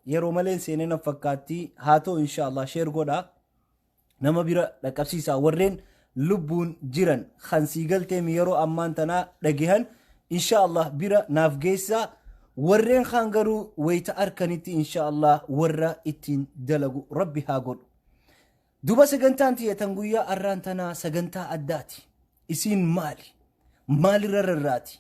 Yeroo maleen seenee na fakkaatti. Haa ta'u, inshaallah share godhaa, nama bira dhaqqabsiisaa. Warreen lubbuun jiran kan sii galteemi yeroo ammaan tanaa dhagehan, inshaallah bira naaf geessaa. Warreen kaan garuu wayita arkanitti inshaallah warra ittiin dalagu Rabbi haa godhu. Duba sagantaan tiyya tan guyyaa arraan tanaa sagantaa addaati. Isiin maali? Maalirra rarraati?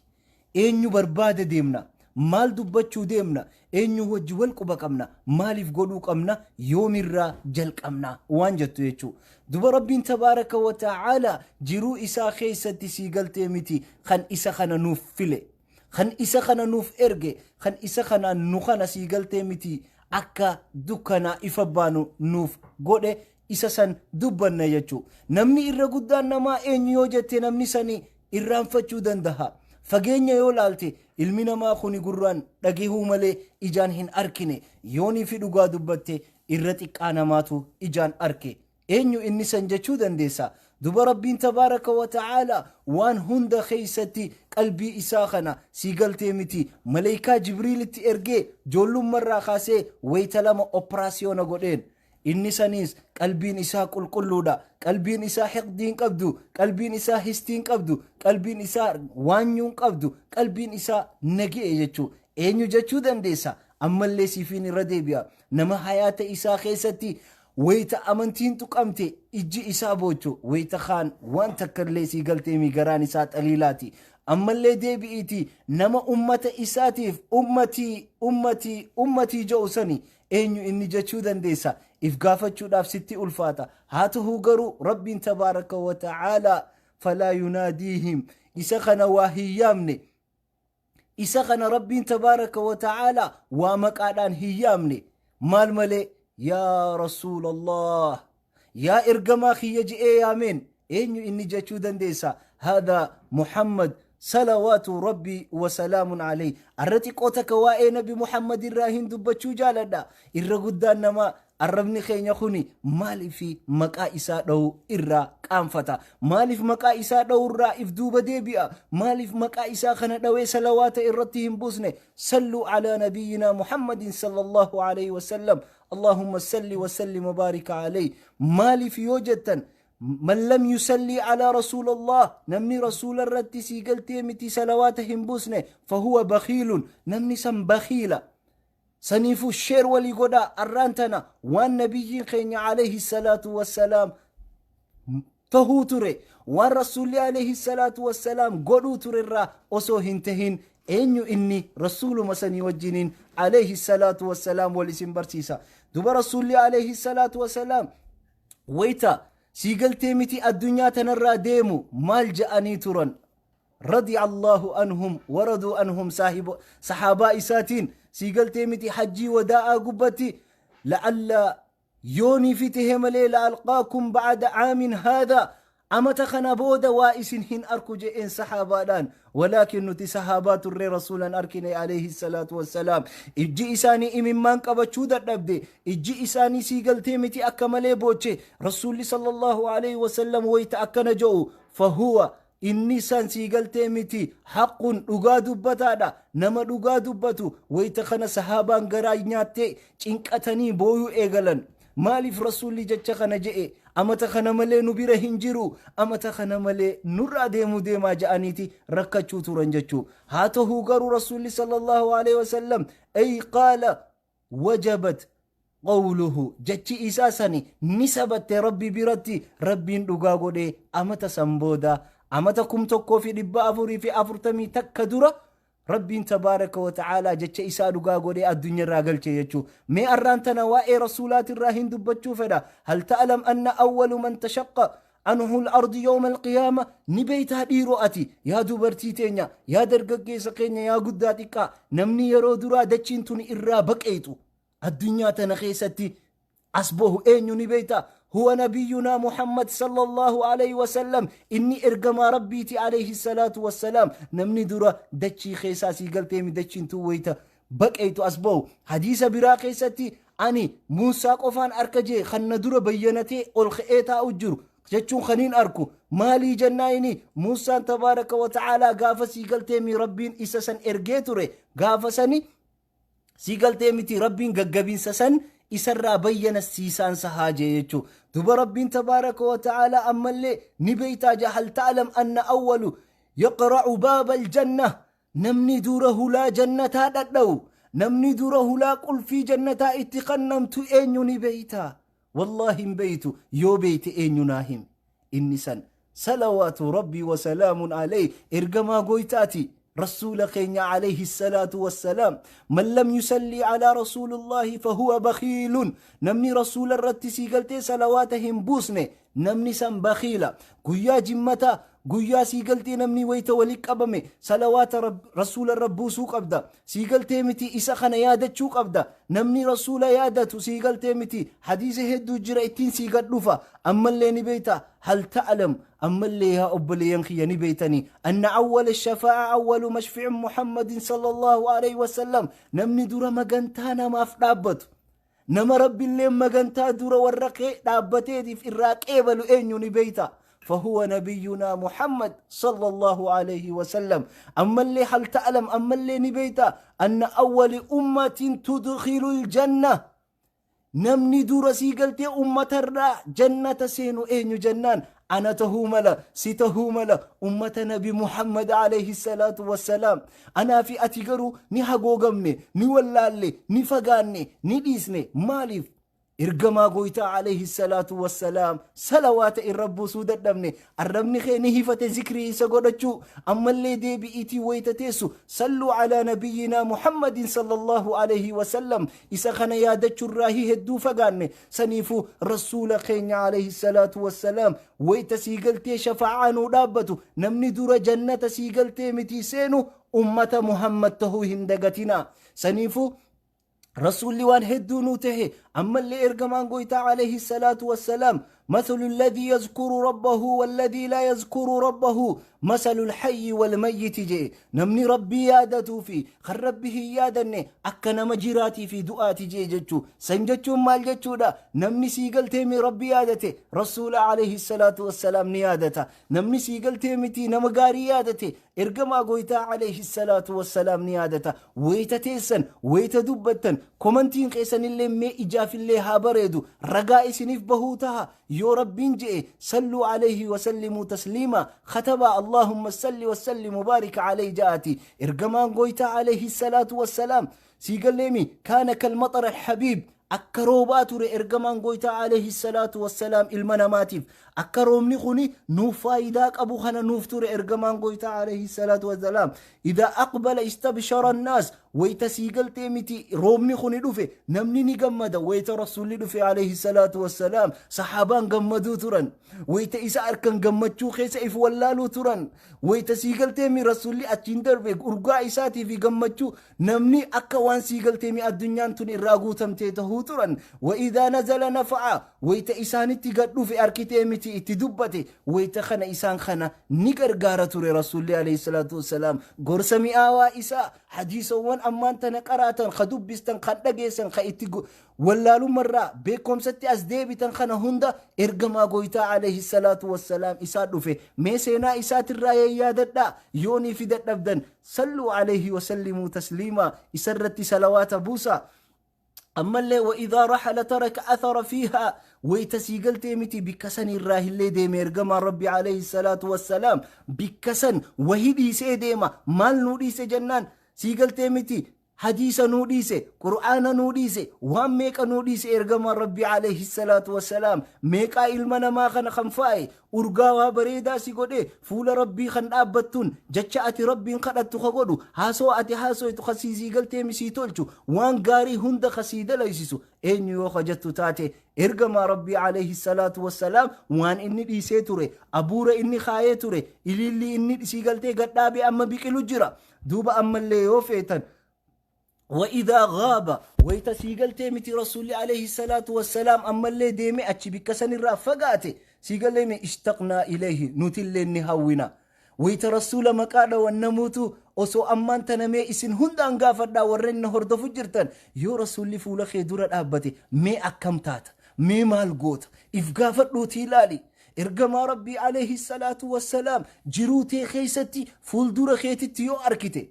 Eenyu barbaada deemna? Maal dubbachuu deemna? Eenyu wajji wal quba qabna? Maaliif godhuu qabna? Yoomirraa jalqabna? Waan jettu jechuu. Duba Rabbiin tabaaraka wa ta'aala jiruu isaa keessatti sii galtee miti kan isa kana nuuf file. Kan isa kana nuuf erge, kan isa kanaan nu kana sii galtee miti akka dukkanaa ifa baanu nuuf godhe, isa san dubbanna jechuu. Namni irra guddaan namaa eenyu yoo jette, namni sani irraanfachuu dandaha. Fageenya yoo laalte, ilmi namaa kuni gurraan dhagahuu malee ijaan hin arkine. Yoonii fi dhugaa dubbatte, irra xiqqaa namaatu ijaan arke. Eenyu inni san jechuu dandeessa. Duba Rabbiin tabaaraka wa ta'aala waan hunda keessatti qalbii isaa kana sii galtee miti maleeykaa Jibriilitti ergee joollummarraa kaasee wayita lama operaasiyoona godheen. Inni saniis qalbiin isaa qulqulluudha. Qalbiin isaa hiqdiin qabdu, qalbiin isaa histiin qabdu, qalbiin isaa waanyuun qabdu, qalbiin isaa naga'e jechuu. Eenyu jechuu dandeessa. Ammallee siifiin irra deebi'a. Nama hayaata isaa keessatti wayita amantiin tuqamte ijji isaa boochu, wayita kaan waan takkallee sii galteemi garaan isaa xaliilaati. Ammallee deebi'iiti, nama ummata isaatiif ummatii, ummatii, ummatii jedhu sani eenyu inni jechuu dandeessa. If gaafachuudhaaf sitti ulfaata. Haa ta'uu garuu Rabbiin tabaaraka wa ta'aalaa falaa yunaadiihim, isa kana waa hin yaamne. Isa kana Rabbiin tabaaraka wa ta'aalaa waa maqaadhaan hin yaamne. Maal malee? Yaa Rasuulallah, yaa ergamaa kiyya je'ee yaameen. Eenyu inni jechuu dandeessa. Haadha Muhammad salawaatu Rabbii wasalaamun alayhi. Arra xiqqoo takka waa'ee Nabi Muhammad irraa hin dubbachuu jaaladha. Irra guddaan namaa arrabni keenya kuni maaliif maqaa isaa dha'uu irraa qaanfata? Maaliif maqaa isaa dha'uu irraa if duuba deebi'a? Maaliif maqaa isaa kana dhawee salawaata irratti hin buusne? Salluu alaa nabiyyinaa Muhammadin sallallahu alayhi wasallam. Allahumma salli wa sallim wa barik alayhi. Maaliif yoo jettan, man lam yusalli ala rasuulallah, namni rasuula irratti sii galtee miti salawaata hin buusne, fahuwa bakhiilun, namni san bakhiila. Saniifuu share walii godhaa. Arraan tana waan nabiyyiin keenya alayhi salaatu wassalaam tahuu ture, waan rasuulli alayhi salaatu wassalaam godhuu ture irraa osoo hin tahin, eenyu inni rasuuluma sanii wajjiniin alayhi salaatu wassalaam wal isin barsiisa. Duba rasuulli alayhi salaatu wassalaam wayita sii galtee miti addunyaa tanarraa deemu maal ja'anii turan? Radiya Allahu anhum waraduu anhum. Sahaabaa isaatiin sii galtee miti hajjii wadaa'aa gubbatti, la'alla yoonii fi tahe malee la'alqaakum ba'ada caamin haadha, amata kana booda waa isin hin arku je'een sahaabaadhaan. Walaakin nuti sahaabaa turree rasuulan arkine alayhi salaatu wassalaam. Ijji isaanii imimmaan qabachuu dadhabde. Ijji isaanii sii galtee miti akka malee booche. Rasuulli sallallahu alayhi wasallam wayta akkana je'u, fahuwa inni san sii galtee miti haqqun, dhugaa dubbataadha, nama dhugaa dubbatu. Wayta kana sahaabaan garaa nyaattee cinqatanii booyuu eegalan. Maaliif rasuulli jecha kana je'e? Amata kana malee nu bira hin jiru, amata kana malee nurraa deemuu deemaa ja'aniiti rakkachuu turan jechuu. Haa ta'uu garuu rasuulli sallallahu alaihi wasallam ay qaala wajabat qawluhu, jechi isaa sani ni sabatte Rabbi biratti. Rabbiin dhugaa godhee amata san booda, amata 1441 dura, Rabbiin tabaaraka wa ta'aalaa jecha isaa dhugaa godhee addunyaarraa galche jechuu. Mee arraan tana waa'ee rasuulaatirraa hin dubbachuu fedha. Hal ta'lam anna awwalu man tashaqqa anhu al-ardi yawma al-qiyaama? Ni beeytaa dhiiroo ati, yaa dubartii teenya, yaa dargaggeessa keenya, yaa guddaa xiqqaa, namni yeroo duraa dachiin tuni irraa baqeexu addunyaa tana keessatti as bahu eenyu ni beeyta? Huwa nabiyyunaa Muhammad sallallahu alayhi wasallam. Inni ergamaa Rabbiiti alayhi salaatu wassalaam. Namni dura dachii keessaa sii galteemi dachiin tun wayita baqeeytu as bahu, hadiisa biraa keessatti ani Muusaa qofaan arka jee, kan na dura bayyanatee ol ka'ee taa'u jiru jechuun kaniin arku maalii jennaayini. Muusaan tabaaraka wa ta'aalaa gaafa sii galteemi Rabbiin isa san ergee ture gaafa sani. Sii galtee miti? Rabbiin gaggabiinsa san isarraa bayyana siisaan sahaa jee jechuu. Duba Rabbiin tabaaraka wa ta'aalaa ammallee ni beeytaa jaa, hal ta'lam anna awwalu yaqra'u baaba aljanna, namni dura hulaa jannataa dhadha'u, namni dura hulaa qulfii jannataa itti kannamtu eenyu ni beeytaa? Wallaahi hin beeytu. Yoo beeyte eenyu naa himi. Inni san salawaatu rabbii wasalaamun alayhi, ergamaa gooytaati, rasuula keenya alayhi salaatu wassalaam. Man lam yusallii alaa rasuulullaahi fahuwa bakhiilun. Namni rasuula irratti sii galtee salawaata hin buusne, namni san bakhiila. Guyyaa jimmataa, guyyaa sii galtee namni wayta wali qabame, salawaata rasuula irra buusuu qabda. Sii galtee miti? Isa kana yaadachuu qabda. Namni rasuula yaadatu, sii galtee miti, hadiisa hedduu jira ittiin sii gad dhufa. Ammallee ni beeyta, hal ta'lam, ammallee yaa obboleeyyan kiyya ni beeytanii, anna awwala shafaa'a awwalu mashfi'in Muhammadin sallallahu alaihi wasallam. Namni dura magantaa namaaf dhaabbatu, nama rabbillee magantaa dura warra kee dhaabbateetiif irraa qeebalu eenyu ni beeyta? فهو نبينا محمد صلى الله عليه وسلم. أما اللي هل تعلم، أما اللي نبيتا، أن أول أمة تدخل الجنة، namni dura sii galtee ummatarraa jannata seenu eenyu jennaan, ana tahuu mala, si tahuu mala, ummata nabi Muhammad alayhi salaatu wassalaam. Anaa fi ati garuu ni hagoogamne, ni wallaalle, ni fagaanne, ni dhiisne. Maaliif ergamaa gooytaa alayhi salaatu wassalaam salawaata irra buusuu dadhabne? Arrabni kee ni hifate zikrii isa godhachuu. Ammallee deebi'iitii wayta teessu salluu alaa nabiyyinaa Muhammadin sallallahu alayhi wasallam. Isa kana yaadachuurraahi hedduu fagaanne. Saniifuu rasuula keenya alayhi salaatu wassalaam wayta sii galtee shafaa'aa nuu dhaabbatu, namni dura jannata sii galtee mitii seenu ummata Muhammad tahuu hin dagatinaa. Saniifuu rasuulli waan hedduu nuu tahe. Ammallee ergamaan goytaa alayhi salaatu wassalaam, مثل الذي يذكر ربه والذي لا يذكر ربه مثل الحي والميت jee. Namni rabbii yaadatuu fi kan rabbi hin yaadanne akka nama jiraatii fi du'aati jee jechuu. San jechuun maal jechuudha? Namni sii galtee mi rabbi yaadate, rasuula alayhi salaatu wassalaam ni yaadata. Namni sii galtee miti nama gaarii yaadate, ergamaa goytaa alayhi salaatu wassalaam ni yaadata. Wayita teessan, wayita dubbattan, komantiin keessanillee mee ijaafillee haa bareedu, ragaa isiniif bahuu taha yoo rabbiin je'e. Salluu alayhi wasallimuu tasliima katabaa, allahumma salli wasallim mubaarik alayhi ja'ati. Ergamaan goytaa alayhi salaatu wassalaam, sii galleemi, kaana kalmaxara alhabiib, akka roobaa ture ergamaan goytaa alayhi salaatu wassalaam. Ilma namaatiif akka roobni kuni nuuf faayidaa qabu kana nuuf ture ergamaan goytaa alayhi salaatu wassalaam. Idaa aqbala istabshara annaas. Wayta sii galtee miti roobni kuni dhufe, namni ni gammada. Wayta rasuulli dhufe alayhi salaatu wassalaam, sahaabaan gammaduu turan. Wayta isa arkan gammachuu keessa if wallaaluu turan. Wayta sii galtee mi rasuulli achiin darbe, urgaa isaatii fi gammachuu namni akka waan sii galtee mi addunyaan tun irraa guutamtee tahuu turan. Wa idaa nazala nafa'a. Wayta isaanitti gad dhufe, arkitee miti, itti dubbate, wayta kana isaan kana ni gargaara ture rasuulli alayhi salaatu wassalaam. Gorsa mi'aawaa isaa, hadiisawwan ammaan tana qaraatan, ka dubbistan, kan dhageessan, ka itti wallaalumarraa beekumsatti as deebitan kana hunda ergamaa goytaa alayhi salaatu wassalaam isaa dhufe. Mee seenaa isaatirraa yaadadhaa. Yoonii fi dadhabdan, salluu alayhi wasallimuu tasliimaa, isarratti salawaata buusaa. Ammallee وإذا رحل ترك أثر فيها. Wayta sii galtee miti bikka san irraa illee deeme ergamaan rabbi alayhi salaatu wassalaam, bikka san wahi dhiisee deema. Maal nuu dhiise jennaan, sii galtee miti, hadiisa nuu dhiise, qur'aana nuu dhiise, waan meeqa nuu dhiise ergamaan rabbi alayhi salaatu wassalaam. Meeqaa ilma namaa kana kan faa'e, urgaa waa bareedaa si godhe, fuula rabbii kan dhaabbattuun jecha ati rabbiin kadhattu ka godhu, haasoo ati haasoytu ka sii galtee misii tolchu, waan gaarii hunda ka sii dalaysisu eenyu yoo ka jettu taate, ergamaa rabbii alayhi salaatu wassalaam. Waan inni dhiisee ture, abuura inni kaayee ture, ilillii inni sii galtee gadhaabe amma biqilu jira. Duuba ammallee yoo feetan, وإذا غاب، wayta sii galtee miti rasuulli عليه الصلاة والسلام ammallee deeme achi bikka sanirraa fagaate, sii galleemi, اشتقنا إليه, nutillee ni hawwina. Wayta rasuula maqaa dhawan namuutu osoo ammaan tana mee isin hundaan gaafadhaa, warreen na hordofu jirtan, yoo rasuulli fuula kee dura dhaabbate mee akkam taata? Mee maal goota? If gaafadhuutii ilaali. Ergamaa rabbii عليه الصلاة والسلام jiruu tee keessatti fuuldura keetitti yoo arkite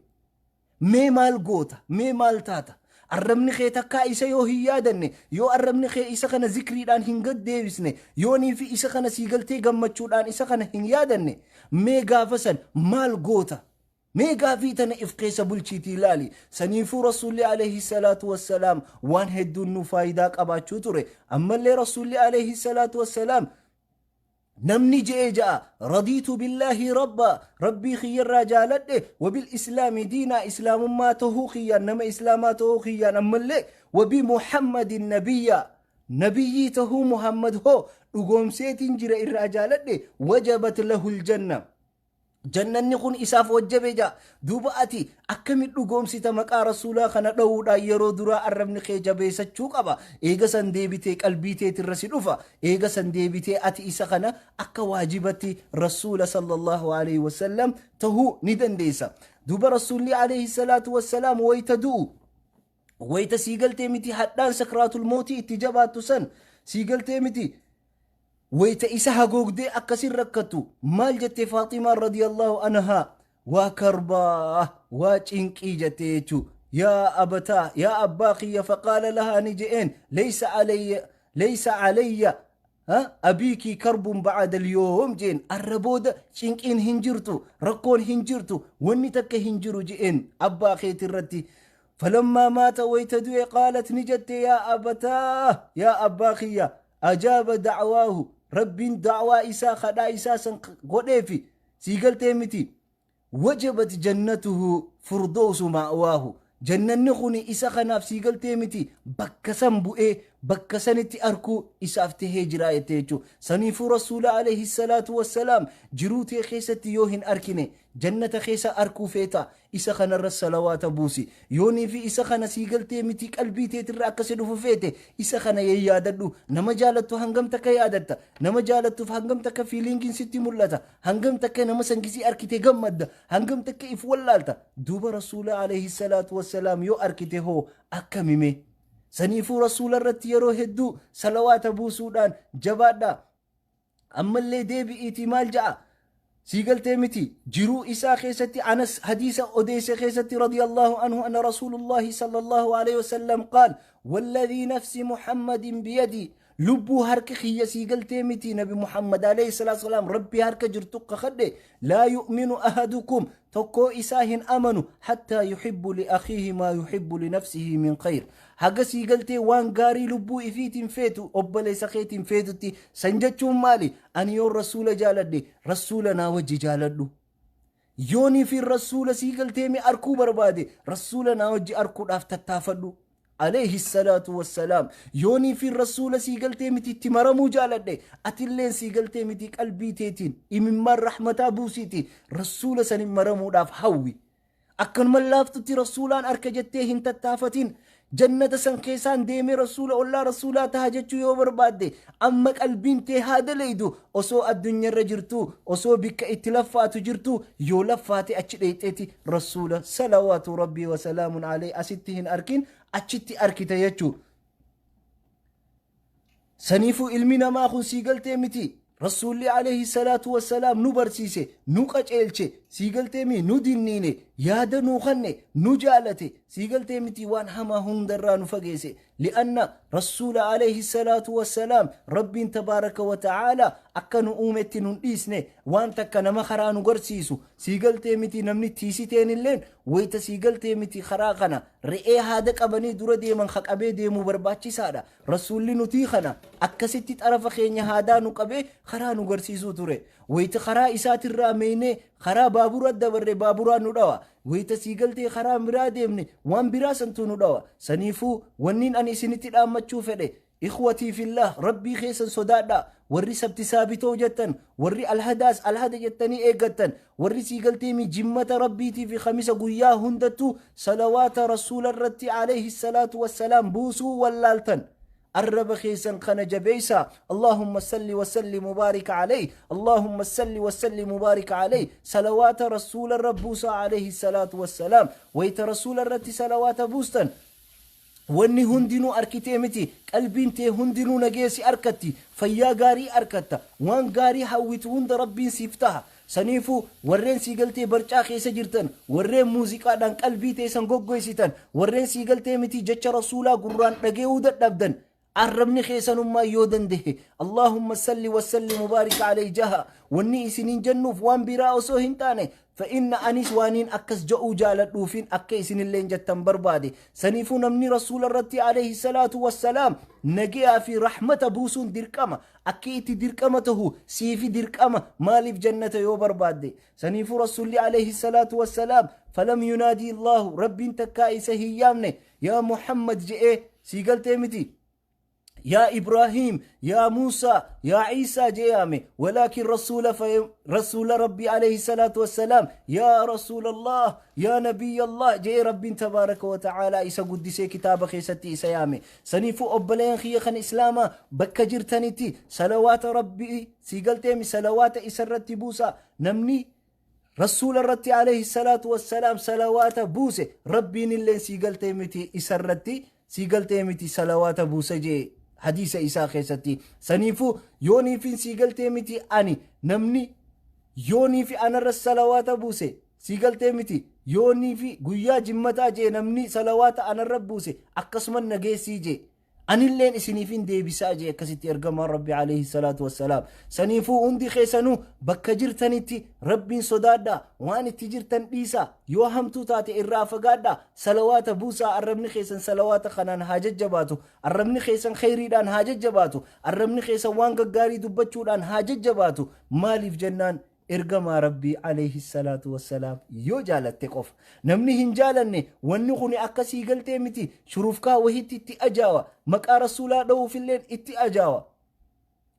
mee maal goota? Mee maal taata? Arrabni kee takkaa isa yoo hin yaadanne, yoo arrabni kee isa kana zikriidhaan hin gaddeebisne, yoonii fi isa kana sii galtee gammachuudhaan isa kana hin yaadanne, mee gaafa san maal goota? Mee gaafii tana if keessa bulchiitii ilaali. Saniifuu Rasuulli alayhi salaatu wassalaam waan hedduun nu faayidaa qabaachuu ture. Ammallee Rasuulli alayhi salaatu wassalaam namni je'e ja'a, radiitu billaahi rabba, rabbii kiyyarraa jaaladhe, wabil islaami diinaa, islaamummaa tahuu kiyyaan, nama islaamaa tahuu kiyyaan, ammallee wabi muhammadin nabiyya, nabiyyii tahuu Muhammad hoo dhugoomseetiin jira irraa jaaladhe, wajabat lahul janna, jannanni kun isaaf wajjabe ja'a. Duuba ati akkami dhugoomsita? Maqaa rasuulaa kana dha'uudhaan yeroo duraa arrabni kee jabeessachuu qaba. Eega san deebitee qalbii teetirra si dhufa. Eega san deebitee ati isa kana akka waajibatti rasuula sallallahu alaihi wasallam tahuu ni dandeessa. Duuba rasuulli alayhi salaatu wassalaam wayita du'u, wayita sii galtee miti hadhaan sakraatul mootii itti jabaattu san, sii galtee miti, wayita isa hagoogdee akkasin rakkattu, maal jette Faaximaan radiyallahu anhaa? Waa karbaa, waa cinqii jette jechuu. Yaa abataa, yaa abbaa kiyya, faqaala lahaa, ni je'een, laysa alayya, laysa alayya abiikii karbun ba'ada al-yoom jeen. Arra booda cinqiin hin jirtu, rakkoon hin jirtu, wanni takka hin jiru je'een abbaa keeti irratti. Falammaa maata, wayta du'e, qaalat, ni jette, yaa abataa, yaa abbaa kiyya, ajaaba da'waahu, rabbiin da'waa isaa, kadhaa isaa san godheefi, sii galtee miti, wajabat jannatuhu furdoosu ma'waahu, jannanni kun isa kanaaf, sii galtee miti, bakka san bu'ee bakka sanitti arkuu isaaf tahee jira jette jechuu. Saniifuu rasuula alayhi salaatu wassalaam jiruu tee keessatti yoo hin arkine, jannata keessa arkuu feeta, isa kanarra salawaata buusi. Yoonii fi isa kana, sii galtee miti, qalbii teetirra akkasi dhufu feete, isa kana yaadadhu. Nama jaalattu hangam takka yaadatta? Nama jaalattuuf hangam takka feelingiin sitti mul'ata? Hangam takka nama sangisii arkite gammadda? Hangam takka if wallaalta? Duuba rasuula alayhi salaatu wassalaam yoo arkite hoo akkamime? Saniifuu rasuula irratti yeroo hedduu salawaata buusuudhaan jabaadha. Ammallee deebi'iitii maal ja'a, sii galtee miti, jiruu isaa keessatti Anas hadiisa odeesse keessatti radiyallahu anhu anna rasuulullahi sallallahu alaihi wasallam qaal, walladhii nafsi muhammadin biyadii, lubbuu harka kiyya, sii galtee miti, nabi Muhammad alayhi salaatu wasalaam rabbii harka jirtu kakadhe, laa yu'minu ahadukum, tokkoo isaa hin amanu, hattaa yuhibbu li akhiihi maa yuhibbu li nafsihi min khayr, haga, sii galtee, waan gaarii lubbuu ifiitiin feetu obboleessa keetiin feetutti. San jechuun maali? Ani yoon rasuula jaaladhe, rasuula naa wajji jaaladhu. Yoonii fi rasuula, sii galtee mi, arkuu barbaade, rasuula naa wajji arkuudhaaf tattaafadhu alayhi salaatu wassalaam. Yoonii fi rasuula, sii galtee miti, itti maramuu jaaladhe, atilleen, sii galtee miti, qalbii teetiin imimmaan rahmataa buusiiti rasuula sanin maramuudhaaf hawwi. Akkanuma laaftutti rasuulaan arka jettee hin tattaafatin. Jannata san keessaan deemee rasuula ollaa rasuulaa taha jechuu yoo barbaadde, amma qalbiin tee haa dalaydu. Osoo addunyaarra jirtu, osoo bikka itti laffaatu jirtu, yoo laffaate achi dheeyxeeti rasuula salawaatu rabbii wasalaamun alayhi asitti hin arkin, achitti arkita jechuu. Saniifuu ilmi namaa kun, sii galtee miti, rasuulli alayhi salaatu wassalaam nu barsiise, nu qaceelche, sii galtee mi, nu dinniine, yaada nuu kanne, nu jaalate, sii galtee miti, waan hamaa hundarraa nu fageesse. Li'anna rasuula alayhi salaatu wassalaam rabbiin tabaaraka wa ta'aala akka nu uumetti nun dhiisne. Waan takka nama karaa nu garsiisu, sii galtee miti, namni tiisiteen illeen wayita, sii galtee miti, karaa kana re'ee haada qabanii dura deeman haqabee deemuu barbaachisaadha. Rasuulli nutii kana akkasitti xarafa keenya haadaa nu qabee karaa nu garsiisuu ture. Wayita karaa isaatirraa meeynee karaa baabura dabarre, baaburaan nu dhawa. Wayita, sii galtee, karaa biraa deemne, waan biraa santuu nu dhawa. Saniifuu wanniin ani isinitti dhaammachuu fedhe, ikhwatii fillah, rabbii keessan sodaadha. Warri sabti saabitoo jettan, warri alhadaas alhada jettanii eeggattan, warri, sii galteemi, jimmata rabbiitii fi kamisa guyyaa hundattuu salawaata rasuula irratti alayhi salaatu wassalaam buusuu wallaaltan, arraba keessan kana jabeeysa. Allahumma salli wasalli mubaarik alayh, Allahumma salli wasalli mubaarik alayh. Salawaata rasuula irra buusaa alayhi salaatu wassalaam. Wayta rasuula irratti salawaata buustan, wanni hundinuu arkitee miti, qalbiin tee hundinuu nageessi arkatti, fayyaa gaarii arkatta, waan gaarii hawwitu hunda rabbiin siif taha. Saniifuu warreen sii galtee barcaa keessa jirtan, warreen muuziqaadhaan qalbii teessan goggoysitan, warreen sii galtee miti jecha rasuulaa gurraan dhage'uu dadhabdan, arrabni keessanummaa yoo dandehe Allahumma salli wasalli mubaarik alayhi jaha. Wanni isiniin jennuuf waan biraa osoo hin taane, fa'inna anis waaniin akkas ja'uu jaaladhuufin akka isinilleen jettan barbaade. Saniifuu namni rasuula irratti alayhi salaatu wassalaam nagiyaa fi rahmata buusuun dirqama. Akki itti dirqama tahu siifi dirqama, maaliif jannata yoo barbaadde. Saniifuu rasuulli alayhi salaatu wassalaam falam yunaadii Allahu, rabbiin takkaa isa hin yaamne yaa Muhammad je'ee, sii galtee miti, yaa Ibrahim, yaa Musa, yaa Isa jee yaame, walaakin rasuula rasuula rabbii alayhi salaatu wassalaam yaa rasuula Allah, yaa nabiy Allah jee rabbiin tabaaraka wa ta'aalaa isa guddisee kitaaba keessatti isa yaame. Saniifuu obboleen kiyya kan islaamaa bakka jirtanitti salawaata rabbii, sii galteemi, salawaata isa irratti buusa. Namni rasuula irratti alayhi salaatu wassalaam salawaata buuse, rabbiin illeen sii galtee miti isa irratti, sii galtee miti, salawaata buuse jee hadiisa isaa keessatti. Saniifuu yooniifin sii galtee miti ani namni yooniifi anarra salawaata buuse, sii galtee miti, yooniifi guyyaa jimmataa jee namni salawaata anarra buuse akkasuma nageessii jee anilleen isiniifin deebisaa jee akkasitti ergamaan rabbi alayhi salaatu wassalaam. Saniifuu hundi keessanuu bakka jirtanitti rabbiin sodaadhaa, waan itti jirtan dhiisaa, yoo hamtuu taate irraa fagaadhaa, salawaata buusaa. Arrabni keessan salawaata kanaan haa jajjabaatu, arrabni keessan kheyriidhaan haa jajjabaatu, arrabni keessan waan gaggaarii dubbachuudhaan haa jajjabaatu. Maaliif jennaan, ergamaa rabbii alayhi salaatu wassalaam yoo jaalatte qofa. Namni hin jaalanne wanni kun akkasii galtee miti shurufkaa wahitti itti ajaawa, maqaa rasuulaa dha'uufilleen itti ajaawa.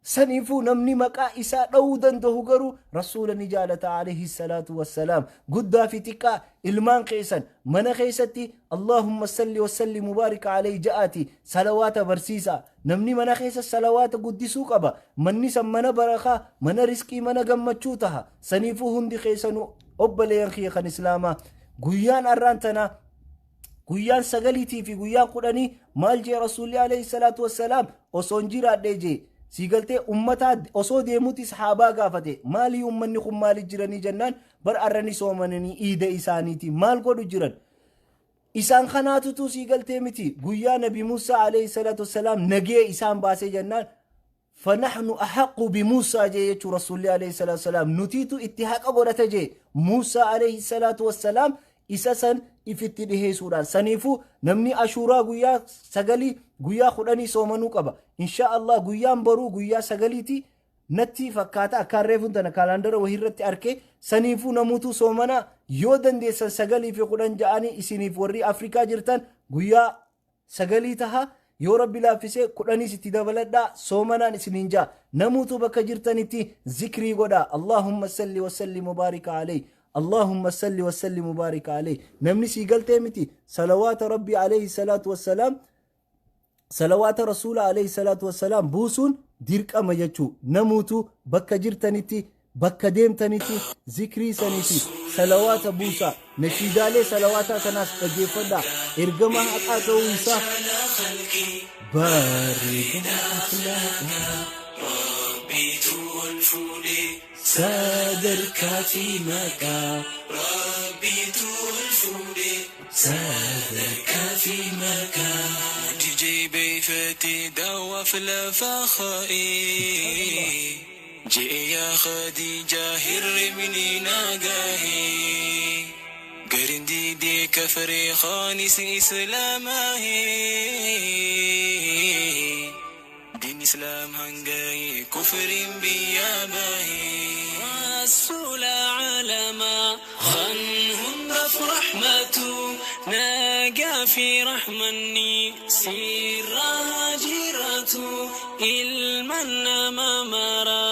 Saniifuu namni maqaa isaa dha'uu danda'u garuu rasuula ni jaalata alayhi salaatu wassalaam. Guddaa fi xiqqaa ilmaan keessan mana keessatti Allahumma salli wasalli mubaarik alayhi ja'aati salawaata barsiisa. Namni mana keessa salawaata guddisuu qaba. Manni san mana barakaa, mana riskii, mana gammachuu taha. Saniifuu hundi keessanuu obboleeyyan kiyya kan islaamaa, guyyaan arraan tanaa guyyaan 9tii fi guyyaan 10 maal jee rasuulli alayhi salaatu wassalaam? Osoon jiraadhee jee, sii galtee, ummataa osoo deemuti sahaabaa gaafate, maalii ummanni kun maali jiranii jennaan, bar arrani soomananii iida isaaniiti, maal godhu jiran isaan kanaatutu, sii galtee miti, guyyaa nabi Musaa alayhi salaatu wassalaam nagee isaan baasee jennaan, fanaxnu axaqu bimuusaa jee jechuu rasuulli alayhi salaatu wassalaam, nutiitu itti haqa godhata jee Muusaa alayhi salaatu wassalaam isa san ifitti dhiheessuudhaan. Saniifuu namni ashuuraa guyyaa 9 guyyaa 10 soomanuu qaba. Insha Allah guyyaan boruu guyyaa 9ti natti fakkaata, akkaan reefuun tana kaalaandara wahiirratti arke. Saniifuu namuutu soomana yoo dandeessan 9 fi 10 ja'anii isiniif warri Afrikaa jirtan guyyaa 9 taha, yoo rabbi laaffisee 10s itti dabaladhaa soomanaan isiniin ja'a. Namuutu bakka jirtanitti zikrii godhaa, Allahumma salli wasalli mubaarika alayhi, Allahumma salli wasalli mubaarika alayhi. Namni sii galtee miti salawaata rabbii alayhi salaatu wassalaam, salawaata rasuula alayhi salaatu wassalaam buusuun dirqama jechuu. Namuutu bakka jirtanitti, bakka deemtanitti zikrii saniifi salawaata buusaa. Nashiidaalee salawaataa kanaas dhaggeeffadhaa, ergamaa haqaa ta'uu isaa bareedaa akhlaaqa Rabbiitu ol fuudhee sadarkaa fi maqaa. Rabbiitu ol fuudhee sadarkaa fi maqaa. Jijjibeeffate daawwaaf lafa kaa'ee, je'e yaa Khadiija hirribni na gahee, garin didee kafaree kaanis islaamahee, diin islaam hanga'ee kufriin biyya bahee. Rasuula caalamaa kan hundaaf rahmatu, nagaa fi rahmanni sirra haa jiraatu, ilman nama mara.